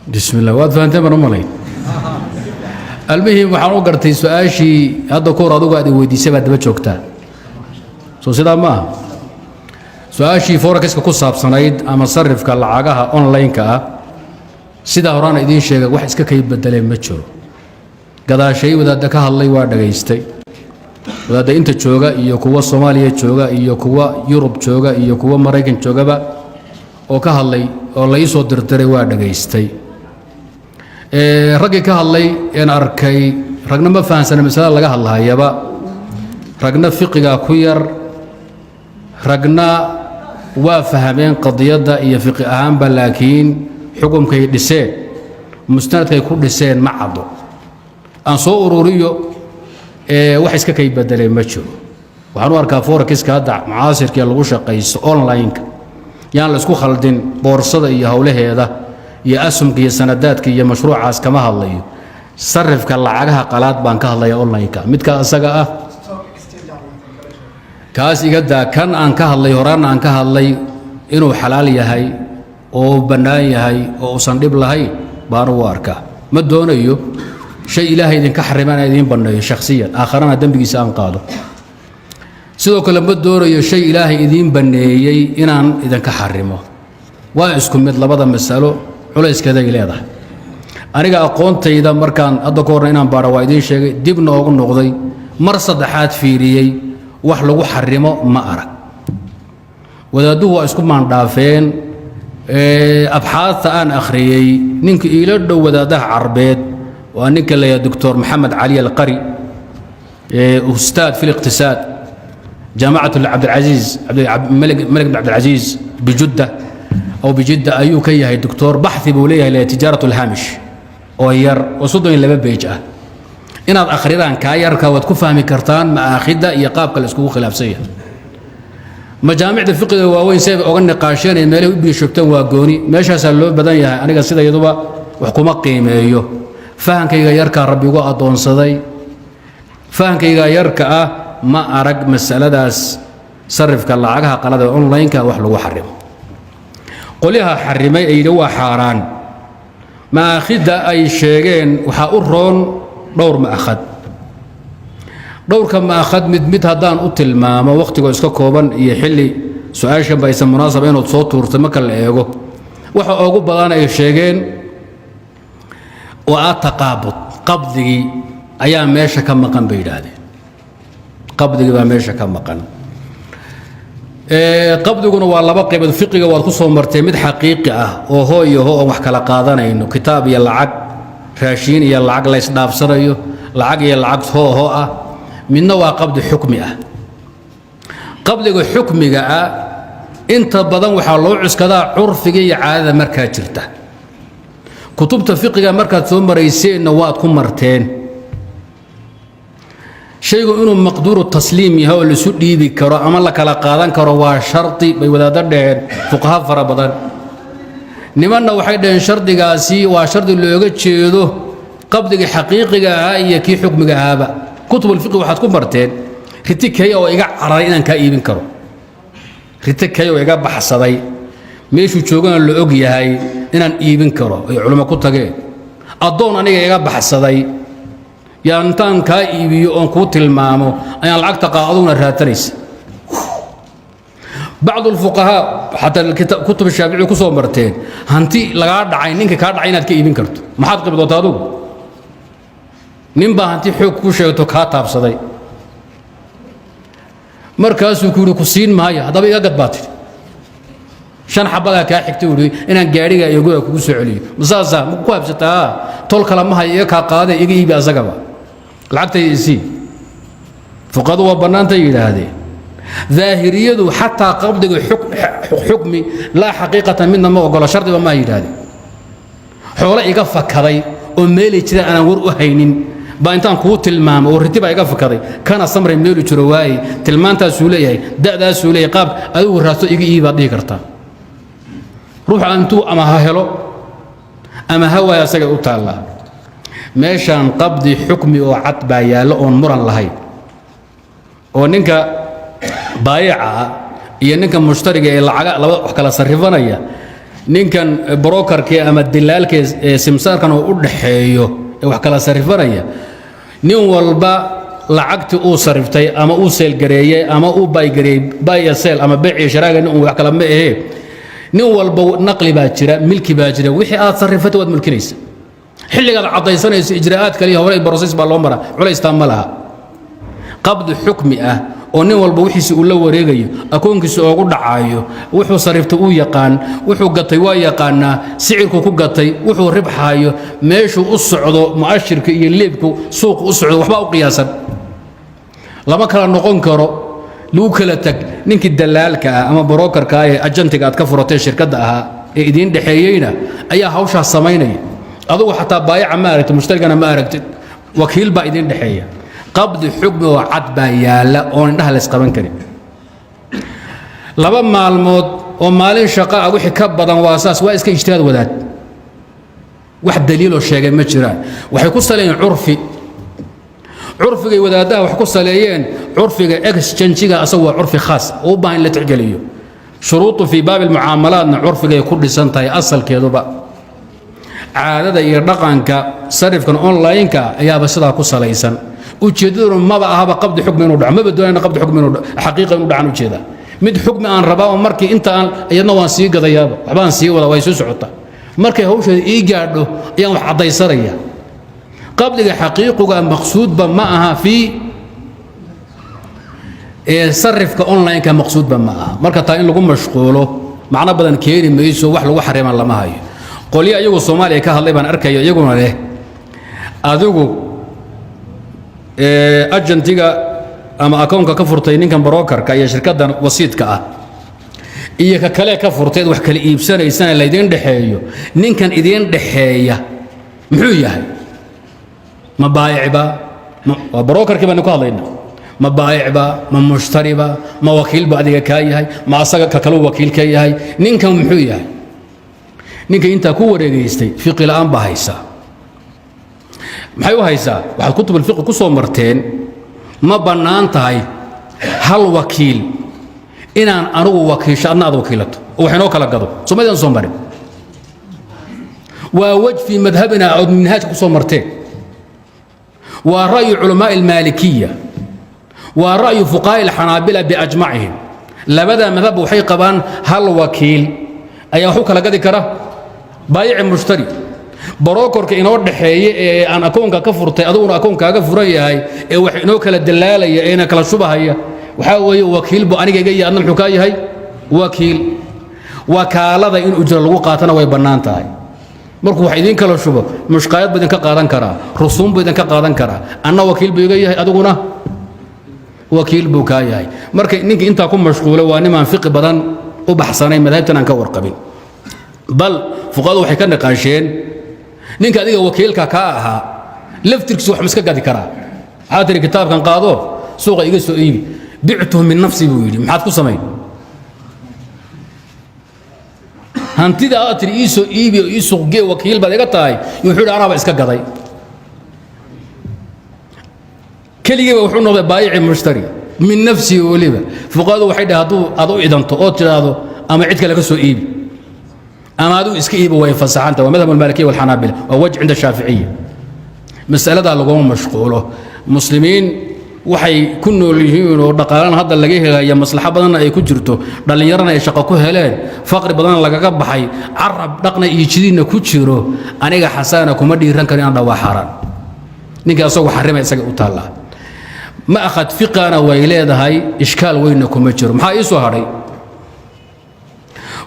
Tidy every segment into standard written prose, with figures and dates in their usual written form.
Bismi illah, waad fahanteen baan u malayn. Almuhim, waxaan u gartay su-aashii hadda ka hor adugu aad i weydiisay baad daba joogtaa. Soo sidaa ma aha? Su-aashii forexiska ku saabsanayd ama sarifka lacagaha online-ka ah, sidaa horaan idiin sheegay, wax iska kay bedeleen ma jiro. Gadaashay wadaadda ka hadlay waa dhagaystay, wadaadda inta jooga iyo kuwa Soomaaliya jooga iyo kuwa Yurub jooga iyo kuwa Maraykan joogaba oo ka hadlay oo la ii soo dirdiray waa dhagaystay. Raggii ka hadlay een arkay, ragna ma fahansana masalada laga hadlahayaba, ragna fiqigaa ku yar, ragna waa fahmeen qadiyadda iyo fiqi ahaanba, laakiin xukumkay dhiseen, mustanadkay ku dhiseen ma caddo. Aan soo ururiyo, wax iska kay bedeleen ma jiro. Waxaan u arkaa forexiska hadda mucaasirkee lagu shaqaysto online-ka, yaan la isku khaldin boorsada iyo howlaheeda iyo asumka iyo sanadaadka iyo mashruucaas kama hadlayo. Sarifka lacagaha qalaad baan ka hadlaya online-ka, midka asaga ah kaas iga daa. Kan aan ka hadlay, horaanna aan ka hadlay, inuu xalaal yahay oo bannaan yahay oo uusan dhib lahayn baan u arkaa. Ma doonayo shay Ilaahay idinka xarimana idiin banneeyo shakhsiyan, aakharana dembigiisa aan qaado. Sidoo kale ma doonayo shay Ilaahay idiin banneeyey inaan idinka xarimo. Waa isku mid labada masalo, culayskeeday leedahay. Aniga aqoontayda markaan hadda ka horna inaan baadha waa idiin sheegay, dib noogu noqday, mar saddexaad fiiriyey, wax lagu xarimo ma arag. Wadaadduhu waa isku maandhaafeen. Abxaadta aan akhriyey, ninka iila dhow wadaaddaha Carbeed waa ninka la yidhaha Doctor Maxamed Cali Alqari, ustaad fi liqtisaad, jaamacatu Cabdilcasiis, Malik bin Cabdilcasiis bijudda aw bijidda ayuu ka yahay doctor. Baxthi buu leeyahay la tijaarat alhaamish oo yar oo 32 page ah. Inaad akhridaan kaa yarka waad ku fahmi kartaan ma'aakhidda iyo qaabka la iskugu khilaafsan yahay. Majaamicda fiqiga waaweyn si ay oga niqaasheen ee meelahay u biyo waa gooni, meeshaasaa loo badan yahay. Aniga sidayaduba wax kuma qiimeeyo, fahankayga yarkaa Rabbi igu addoonsaday. Fahankayga yarka ah ma arag masaladaas sarifka lacagaha qalada online-ka wax lagu xarimo. Qolyaha xarimay ee yidhi waa xaaraan, ma'aakhidda ay sheegeen waxaa u roon dhowr ma'khad. Dhowrka ma'khad mid mid haddaan u tilmaamo, wakhtigoo iska kooban iyo xilli su-aashan ba aysan munaasaba inaad soo tuurtay marka la eego, waxa ugu badan ay sheegeen waa taqaabud, qabdigii ayaa meesha ka maqan bay yidhaahdeen. Qabdigii baa meesha ka maqan. Qabdiguna waa laba qaybood, fiqiga waad ku soo martee: mid xaqiiqi ah oo hoo iyo hoo oon wax kala qaadanayno, kitaab iyo lacag, raashiin iyo lacag la isdhaafsanayo, lacag iyo lacag hoo hoo ah; midna waa qabdi xukmi ah. Qabdiga xukmiga ah inta badan waxaa loo cuskadaa curfiga iyo caadada markaa jirta. Kutubta fiqiga markaad soo marayseenna waad ku marteen shaygu inuu maqduuru tasliim yahay oo laisu dhiibi karo ama la kala qaadan karo waa shardi, bay wadaaddo dheheen, fuqaha fara badan. Nimanna waxay dhaheen shardigaasi waa shardi looga jeedo qabdigii xaqiiqiga ahaa iyo kii xukmiga ahaaba. Kutubulfiqi waxaad ku marteen riti kay oo iga cararay inaan kaa iibin karo, riti kay oo iga baxsaday, meeshuu joogana la og yahay, inaan iibin karo ay culimo ku tageen. Addoon aniga iga baxsaday yaa intaan kaa iibiyo oon kuu tilmaamo ayaan lacagta qaa, aduguna raadsanaysa. Bacdu alfuqahaa xataa kutub Shaafici ku soo marteen hanti lagaa dhacay, ninka kaa dhacay inaad ka iibin karto. Maxaad qibdoota adugu? Nin baa hanti xoog ku sheegto kaa taabsaday, markaasuu ku yidhi ku siin maayo, haddaba iga gad baa tidhi. Shan xabadaa kaa xigtay, uu inaan gaadhiga iyo guriga kugu soo celiyo, masaasaa ma ku habsataa? Tol kale ma hayo, iga kaa qaadee, iga iibi, asagaba lacagtay isii. Fuqadu waa bannaantay yidhaahdeen. Daahiriyadu xataa qabdiga xukmi laa xaqiiqatan midna ma ogolo, shardiba maa yidhaahdeen. Xoolo iga fakaday oo meelay jiraan aanaan war u haynin baa intaan kuu tilmaamo oo riti baa iga fakaday, kana samray meelu jiro waaye, tilmaantaasuu leeyahay, da'daasuu leeyahay, qaab adigu raadso, iga iibaad dhihi kartaa. Ruuxa intuu ama ha helo ama ha waayo asagay u taallaa. Meeshaan qabdi xukmi oo cad baa yaallo oon muran lahayn, oo ninka baayica ah iyo ninka mushtariga ee lacaga laba wax kala sarrifanaya Ninkan brokerkee ama dilaalkee ee simsaarkan oo u dhaxeeyo ee wax kala sarifanaya, nin walba lacagtii uu sariftay ama uu sell gareeyey ama uu buy gareeyey, buy and sell ama beec iyo sharaaga, nin wax kala ma ahee, nin walba naqli baa jira, milki baa jira. Wixii aad sarifatay waad mulkinaysa. Xilligaad caddaysanayso, ijraa'aad kale iyo hore process baa loo maraa, culaystaa ma laha. Qabdi xukmi ah oo nin walba wixiisi uu la wareegayo, akoonkiisa oogu dhacayo, wuxuu sariftay uu yaqaan, wuxuu gatay waa yaqaanaa, sicirku ku gatay, wuxuu ribxaayo, meeshuu u socdo, mu'ashirka iyo leebku suuqu u socdo, waxbaa u qiyaasan, lama kala noqon karo, lagu kala tag. Ninkii dalaalka ah ama brokerka ah ee agentiga aad ka furatay shirkadda ahaa ee idiin dhexeeyeyna ayaa hawshaas samaynaya. Adugu xataa baayaca ma aragtid, mushtarigana ma aragtid, wakiil baa idiin dhexeeya. Qabdi xukmi oo cad baa yaalla oon indhaha laysqaban karin. 2 maalmood oo maalin shaqa ah wixii ka badan waa saas, waa iska ijtihaad wadaad, wax daliiloo sheegay ma jiraan. Waxay ku saleeyeen curfi, curfigay wadaaddaha wax ku saleeyeen. Curfiga exchange-ga asagu waa curfi khaas oo u baahan in la tixgeliyo. Shuruudu fii baabi almucaamalaatna curfigay ku dhisan tahay asalkeeduba. Caadada iyo dhaqanka sarifkan online-ka ayaaba sidaa ku salaysan. Ujeeddaduna maba ahaba qabdi xukmi inuu dhaco, maba doonayna qabdi xukmi inuu xaqiiqa inuu dhacan. Ujeeda mid xukmi aan rabaa oo markii inta aan iyadna waan sii gadayaaba, waxbaan sii wadaa, way soo socotaa. Markay hawsheeda ii gaadho ayaan wax caddaysanaya. Qabdiga xaqiiqiga maqsuudba ma aha fii sarifka online-ka, maqsuudba ma aha. Marka taa in lagu mashquulo macno badan keeni mayso, wax lagu xariman lama hayo. Qolyo iyagu Soomaaliya ka hadlay baan arkaya, iyaguna leh adigu agentiga ama akoonka ka furtay ninkan brokerka iyo shirkaddan wasiidka ah iyo ka kale ka furteed wax kala iibsanaysana laydiin dhexeeyo, ninkan idiin dhexeeya muxuu yahay? Ma baayicba? Waa brokerkii baanu ku hadlayna. Ma baayicba? Ma mushtariba? Ma wakiil ba adiga kaa yahay? Ma asaga ka kaluu wakiil ka yahay? Ninkan muxuu yahay? Ninka intaa ku wareegaystay fiqi la'aan baa haysaa. Maxay u haysaa? Waxaad kutub alfiqi ku soo marteen, ma bannaan tahay hal wakiil inaan anugu wakiisho, adna aad wakiilato oo wax inoo kala gado? Somaydaan soo marin? Waa wej fii madhabina ood minhaajka ku soo marteen, waa ra'yu culamaaءi almaalikiya, waa ra'yu fuqahaa'i alxanaabila biajmacihim. Labada madhabba waxay qabaan hal wakiil ayaa wax u kala gadi kara baayici mushtari. Brokerka inoo dhaxeeya ee aan akoonka ka furtay, adiguna akoonkaaga furan yahay, ee wax inoo kala dalaalaya ee ina kala shubahaya, waxaa weeye wakiil buu aniga iga yahay, adna muxuu kaa yahay? Wakiil. Wakaalada in ujro lagu qaatana way bannaan tahay. Markuu wax idiin kala shubo, mushqaayad buu idinka qaadan karaa, rusuum buu idinka qaadan karaa. Anna wakiil buu iga yahay, adiguna wakiil buu kaa yahay. Marka ninkii intaa ku mashquulay waa nimaan fiqi badan u baxsanay, madaahibtan aan ka warqabin. Bal fuqahadu waxay ka niqaasheen ninka adiga wakiilka kaa ahaa laftirkiisu wax ma iska gadi karaa? Waxaa tiri, "Kitaabkan qaado, suuqa iga soo iibi." "Bictuhu min nafsi," buu yidhi. Maxaad ku samayn hantida aad tiri ii soo iibi oo ii suuqgee, wakiil baad iga tahay? Wuxuu yidhi, "Anaaba iska gaday." Keligiiba wuxuu noqday baayici mushtari min nafsihi. Weliba fuqahadu waxay dhahay, hadduu aad u idanto oo tidhaahdo ama cid kale ka soo iibi ama adigu iska iibi, way fasaxanta. Waa madhab almaalikiya walxanaabila, waa wajh cinda shaaficiya. Masaladaa laguma mashquulo. Muslimiin waxay ku nool yihiin oo dhaqaalana hadda laga helaya, maslaxo badanna ay ku jirto, dhallinyarana ay shaqo ku heleen, faqri badanna lagaga baxay, carab dhaqna iyo jidiinna ku jiro, aniga xasaana kuma dhiiran karo inaan dhawaa xaaraan. Ninkii asagu xarima isaga u taallaa. Ma akhad fiqana way leedahay, ishkaal weynna kuma jiro. Maxaa ii soo hadhay?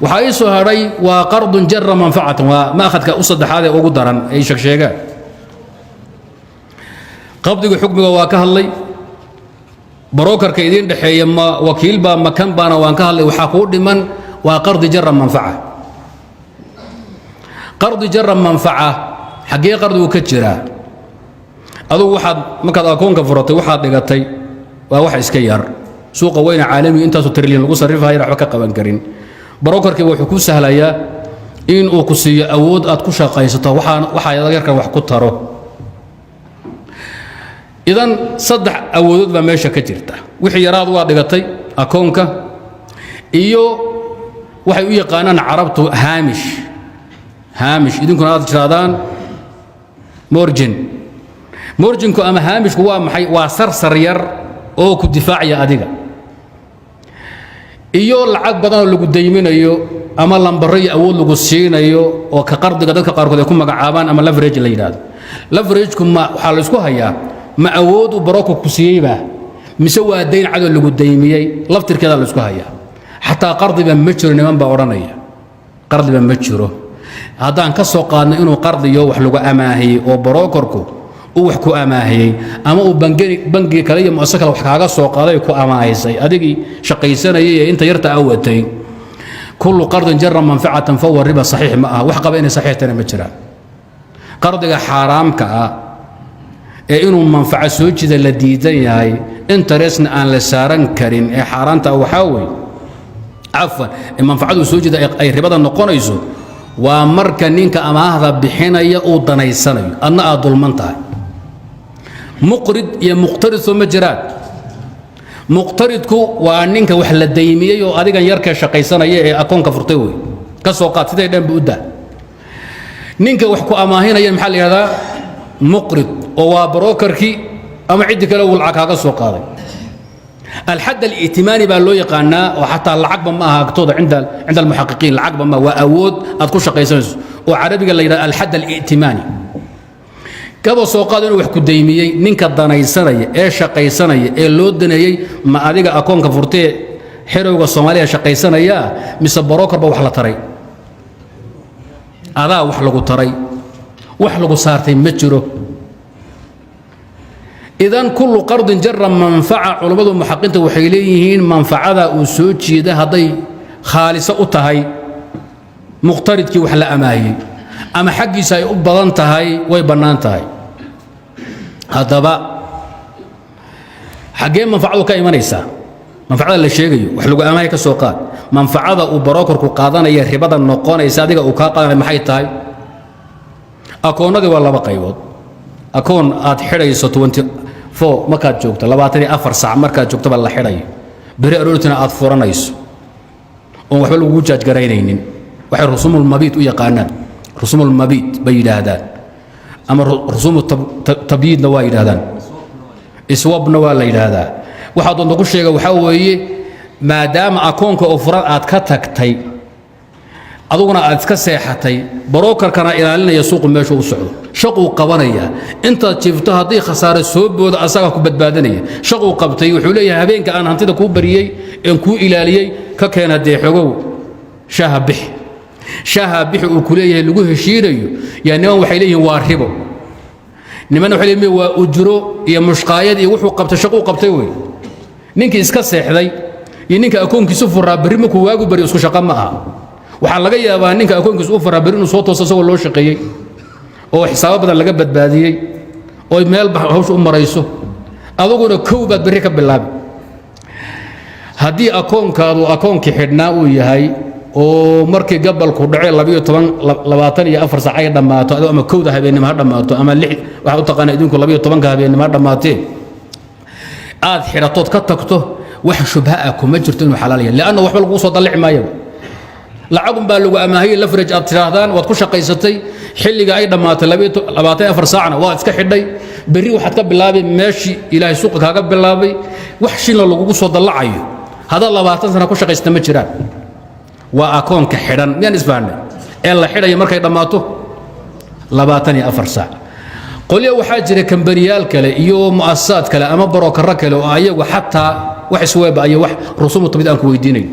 Waxaa ii soo hadhay waa qardun jara manfacatan, waa ma'khadka u saddexaad ee ugu daran ay sheegsheegaan. Qabdiga xukmiga waa ka hadlay, brokerka idiin dhexeeya ma wakiil baa makan baana waan ka hadlay. Waxaa kuu dhiman waa qardi jara manfaca. Qardi jara manfaca xaggee qardigu ka jiraa? Adugu waxaad markaad akoonka furatay waxaad dhigatay waa wax iska yar. Suuqa weyna caalamiga intaasoo trilyan lagu sarrifaya waxba ka qaban karin. Brokerkii wuxuu ku sahlayaa in uu ku siiyo awood aad ku shaqaysato, waxaa yarkan wax ku taro. Idan saddex awoodood baa meesha ka jirta: wixii yaraad waa dhigatay akoonka iyo Waxay u yaqaanaan Carabtu haamish. Haamish idinkuna aad tirahdaan margin. Marginku ama haamishku waa maxay? Waa sarsar yar oo ku difaacaya adiga iyo lacag badan oo lagu dayminayo ama lambaro iyo awood lagu siinayo, oo ka qardiga dadka qaarkood ay ku magacaabaan ama leverage la yidhaahdo. Leverageku ma waxaa la isku hayaa, ma awood uu broker ku siiyeyba mise waa dayn cadoo lagu daymiyey? Laftirkeeda la isku hayaa. Xataa qardiba ma jiro, niman baa odhanaya qardiba ma jiro. Haddaan ka soo qaadno inuu qardiyo wax lagu amaahiyey oo brokerku uu wax ku amaahiyey ama uu bangi kale iyo mu'asasa kale wax kaaga soo qaaday, ku amaahisay adigii shaqaysanayay ee inta yarta a watay, كل قرض جر منفعة فهو ربا saxiix ma aha. Wax qaba inay saxiix tana ma jiraan. Qardiga xaaraamka ah ee inuu manfaco soo jida la diidan yahay, interestna aan la saaran karin ee xaaraanta ah, waxaa weeye, cafwan, ee manfacadu soo jida ay ribada noqonayso, waa marka ninka amaahda bixinaya uu danaysanayo, adna aad dulman tahay. Muqrid iyo muqtarid soo ma jiraan? Muqtaridku waa ninka wax la daymiyey oo adigan yarkee shaqaysanaya ee akoonka furtay wey. Ka soo qaad siday dhanba u daa. Ninka wax ku amaahinaya maxaa la yidhahdaa? Muqrid, oo waa brokerkii ama ciddii kale uu lacag kaaga soo qaaday. الحد الائتماني baa loo yaqaanaa, oo xataa lacagba ma aha agtooda عند المحققين. Lacagba ma waa awood aad ku shaqaysanayso oo Carabiga la yidhahda الحد الائتماني. Kaba soo qaado inuu wax ku daymiyey. Ninka danaysanaya ee shaqaysanaya ee loo daneeyey, ma adiga akoonka furtee xerowga Soomaaliya shaqaysanaya mise broker ba wax la taray? Adaa wax lagu taray, wax lagu saartay ma jiro. إذن كل قرض جر منفعة, culammadu muxaqiinta waxay leeyihiin manfacada uu soo jeeda hadday khaaliso u tahay muqtaridkii wax la amaahiyey ama xaggiisa ay u badan tahay, way bannaan tahay. Haddaba xaggee manfacadu ka imanaysaa? Manfacada la sheegayo wax lagu amaahay, ka soo qaad, manfacada uu brokerku qaadanaya ribada noqonaysa adiga uu kaa qaadanaya maxay tahay? Akoonnadii waa laba qaybood. Akoon aad xidhayso 24 markaad joogto, 24 saac markaad joogto baa la xidhayo, beri aroortina aad furanayso oon waxba lagugu jaajgaraynaynin, waxay رسوم المبيت u yaqaanaan. رسوم المبيت bay yidhaahdaan ama رسوم تبييضna waa yidhaahdaan, swapna waa la yidhaahdaa. Waxaa doonta ku sheega. Waxaa weeye, maadaama akoonka oo furan aad ka tagtay, aduguna aad iska seexatay, brokerkana ilaalinaya suuqu meeshu u socdo, shaquu qabanaya intaad jiifto. Haddii khasaare soo boodo, asagaa ku badbaadinaya. Shaquu qabtay. Wuxuu leeyahay, habeenka aan hantida kuu bariyey een kuu ilaaliyey ka keena dee xogow shaaha bixi. Shaaha bixi uu ku leeyahay lagu heshiinayo yaa. Niman waxay leeyihiin waa ribo, niman waxay leeyihiin waa ujro iyo mushqaayad iyo wuxuu qabtay, shaquu qabtay wey. Ninkii iska seexday iyo ninka akoonkiisu furaa berri markuu waagu baryo isku shaqo ma aha. Waxaa laga yaabaa ninka akoonkiisu u furaa berri inuu soo tooso isagoo loo shaqeeyey oo xisaabo badan laga badbaadiyey oo meel hawsha u marayso. Aduguna kow baad berri ka bilaabi. Haddii akoonkaadu akoonkii xidhnaa uu yahay oo markii gabalku dhacay 12, 24 saac ay dhammaato adoo, ama 1da habeennimo ha dhammaato ama 6, waxaa u taqaana idinku 12ka habeennimo ha dhammaatee, aad xidhatood ka tagto, wax shubha ah kuma jirto inuu xalaal yahay, lianna waxba lagugu soo dallici maayaba. Lacagun baa lagu amaahiyey, leverage aad tidhaahdaan, waad ku shaqaysatay. Xilliga ay dhammaatay 24 saacna waad iska xidhay. Berri waxaad ka bilaabay meeshii Ilaahay suuqa kaaga bilaabay. Wax shilna lagugu soo dallacayo haddaad 20 sana ku shaqaysta ma jiraan. Waa akoonka xidhan. Miyaan isfahnay? Ee la xidhayo markay dhammaato 24 saac. Qolyo waxaa jira kambaniyaal kale iyo mu'asasaad kale ama brokero kale oo ayagu xataa wax isweeba iyo wax رسوم تبييض aan ku weydiinayn,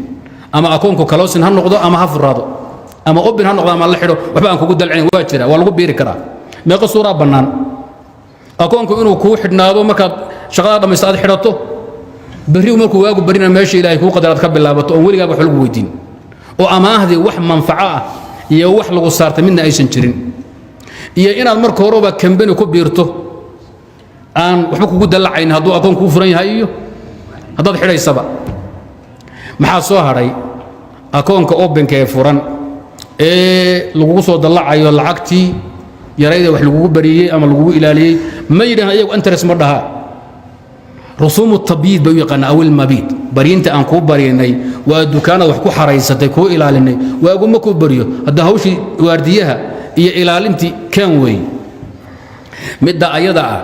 ama akoonku closing ha noqdo ama ha furaado, ama open ha noqdo ama la xidho, waxba aan kugu dalcinayn waa jira. Waa lagu biiri karaa. Meeqa suuraa bannaan? Akoonku inuu kuu xidhnaado, markaad shaqada dhammaysto aad xidhato, berri markuu waagu barina meesha Ilaahay kuu qadar aad ka bilaabato oon weligaaba wax lagu weydiin, oo amaahdii wax manfaco ah iyo wax lagu saartay midna aysan jirin, iyo inaad marka horeba kambani ku biirto aan waxba kugu dallacayn hadduu akoon kuu furan yahay iyo haddaad xidhaysaba. Maxaa soo hadhay? Akoonka openka ee furan ee lagugu soo dallacayo lacagtii yarayda wax lagugu bariyey ama lagugu ilaaliyey, ma yidhahan iyagu interest ma dhaha, رسوم التبييض bay u yaqaanaa أو المبيت. Baryiinta aan kuu baryanay. Waa dukaanaad wax ku xaraysatay, kuu ilaalinay, waaguma kuu baryo. Hadda hawshii waardiyaha iyo ilaalintii keen weeye. Midda ayada ah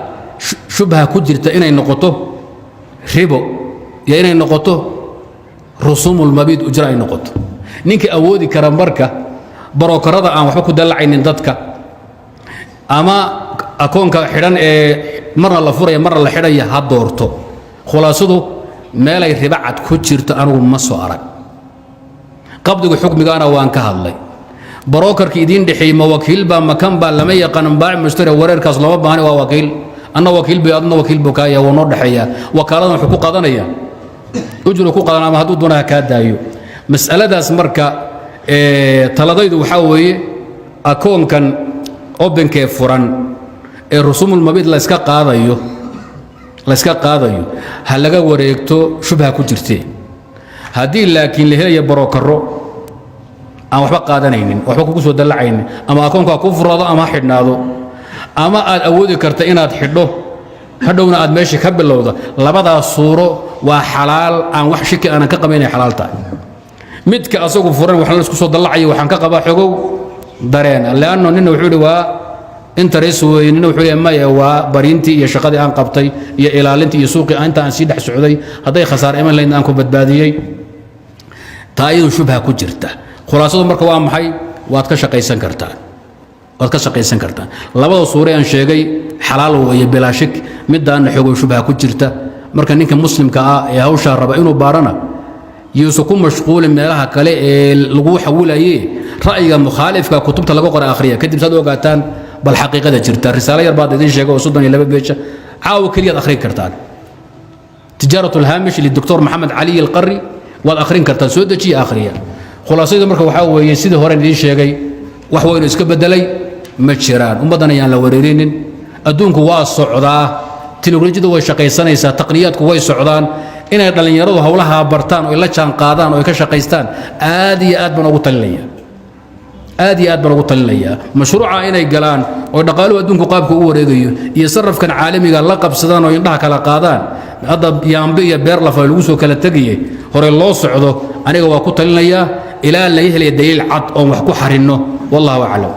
shubha ku jirta inay noqoto ribo iyo inay noqoto rusuumulmabiid, ujra ay noqoto. Ninka awoodi kara marka brokerada aan waxba ku dallacaynin dadka, ama akoonka xidhan ee marna la furaya marna la xidhaya, ha doorto. Khulaasadu, meelay ribo cad ku jirto anigu ma soo arag. Qabdiga xukmigaana waan ka hadlay. Brokerka idiin dhexeeyey ma wakiil baa, makan baa, lama yaqaan. Baac mushtari wareerkaas looma baahani. Waa wakiil, anna wakiil bay, adna wakiil buu kaaya, wuu noo dhexeeyaa. Wakaaladan wuxuu ku qaadanaya ujru ku qaadan, ama hadduu doona ha kaa daayo mas'aladaas. Marka taladaydu waxaa weeye akoonkan openkee furan ee rusuumulmabiid layska qaadayo ha laga wareegto, shubha ku jirtee. Haddii laakiin la helaya brokero aan waxba qaadanaynin, waxba kugu soo dallacaynin, ama akoonka ha kuu furaado ama ha xidhnaado, ama aad awoodi karta inaad xidho, hadhowna aad meesha ka bilowda, labadaas suuro waa xalaal, aan wax shiki aanan ka qabin inay xalaal tahay. Midka asagu furan waxna laisku soo dallacaya, waxaan ka qabaa xogow dareena, leanno nina wuxuu yidhi waa interest weeye, nina wuxuu leeyahay maya, waa bariintii iyo shaqadii aan qabtay iyo ilaalintii iyo suuqii inta aan sii dhex socday, hadday khasaar iman lahayd aan ku badbaadiyey. Taa iyadu shubha ku jirta. Khulaasadu marka waa maxay? Waad ka shaqaysan kartaa, waad ka shaqaysan kartaa. Labada suure aan sheegay xalaal weeye bilaa shik. Midaana xogow shubha ku jirta. Marka ninka muslimka ah ee hawshaa raba inuu baarana, yuusan ku mashquulin meelaha kale ee lagu xawilaye. Ra'yiga mukhaalifka kutubta laga qora akhriya, kadib saad ogaataan bal xaqiiqada jirta. Risaalo yar baad idiin sheegay oo 32 beeja, caawa keliyaad akhrin kartaan. تجارة الهامش للدكتور محمد علي القري, waad akhrin kartaan, soo dejiya, akhriya. Khulaasadu marka waxaa weeye, sidii hore idiin sheegay, wax weynu iska bedelay ma jiraan. Ummaddan ayaan la wareerinin. Adduunku waa socdaa, teknolojiyadu way shaqaysanaysaa, taqniyaadku way socdaan. Inay dhallinyaradu howlaha bartaan oo ay la jaan qaadaan oo ay ka shaqaystaan, aad iyo aad baan ugu talinaya, aad iyo aad baan ugu talinayaa. Mashruuca inay galaan oo dhaqaaluhu adduunku qaabka u wareegayo iyo sarafkan caalamiga la qabsadaan oo indhaha kala qaadaan. Hadda yaambe iyo beerlafa lagu soo kala tegayay, hore loo socdo. Aniga waa ku talinayaa ilaa laga helaya daliil cad oon wax ku xarinno. Wallahu aclam.